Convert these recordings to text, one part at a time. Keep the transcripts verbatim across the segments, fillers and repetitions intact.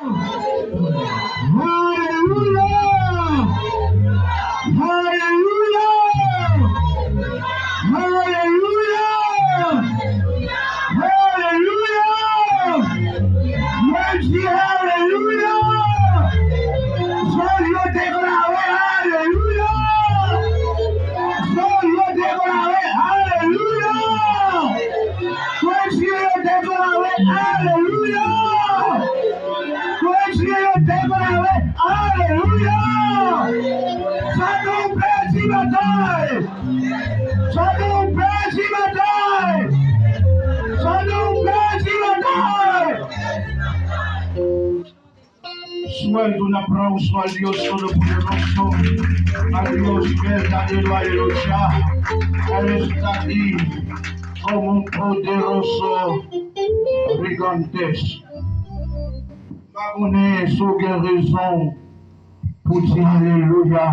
Alelouya! Alelouya! Alelouya! Alelouya! Mwen di alelouya! Zòn yo deklare alelouya! Zòn yo deklare alelouya! Kretyen yo deklare alelouya! Kretyen yo deklare alelouya! Satan, ou pèdi batay! Satan, ou pèdi batay! Satan, ou pèdi batay! Suelto un aplauso al Dios Todopoderoso, al Dios verdadero, aleluya. Él está aquí como un poderoso gigante. M pa konnen si w gen rezon pou di alelouya,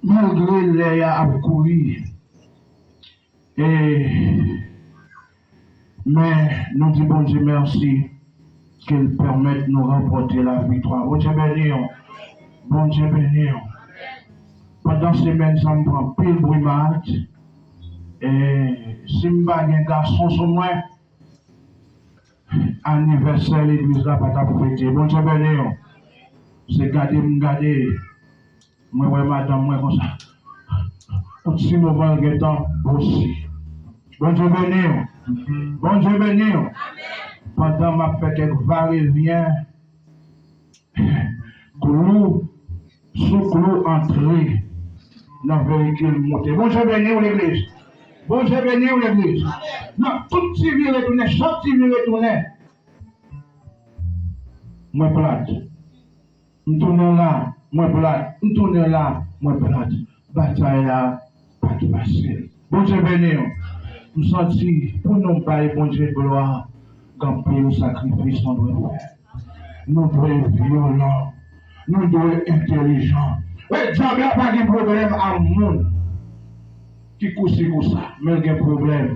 malgre lè a ap kouri. E, men nou di Bondye mèsi ke l pèmèt nou ranpòte laviktwa. Bondye beni w. Bondye beni w. Pandan semèn sa, m pran pil brimad. E si m pa gen gason sou mwen, anivèsè legliz la pa t ap fete. Bondye beni w. Se gade m gade. Mwen wè madanm mwen konsa. Yon ti moman l gentan gwosi. Bondye beni w. Bondye beni w. Pandan m ap fè kèk varevyen, klou sou klou antre nan veyikil monte. Bondye beni w, legliz. Bondye beni w, legliz. Nan tout ti vire tounen, chak ti vire tounen, mwen plat. M tounen la, mwen plat. M tounen la, mwen plat. Batay la pa t fasil. Bondye beni w. M santi pou nou bay Bondye glwa, gen anpil sakrifis nou dwe fè. Nou dwe vyolan. Nou dwe entèlijan. E dyab la pa gen pwoblèm a moun ki kousi kousa, men l gen pwoblèm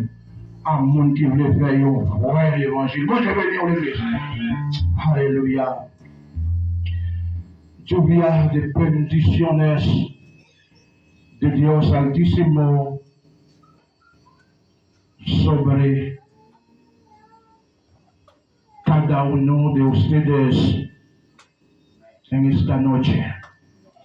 a moun ki vle fè yon vrè levanjil. Bondye beni w, legliz. Alelouya. Lluvia de bendiciones de Dios Altísimo sobre cada uno de ustedes en esta noche.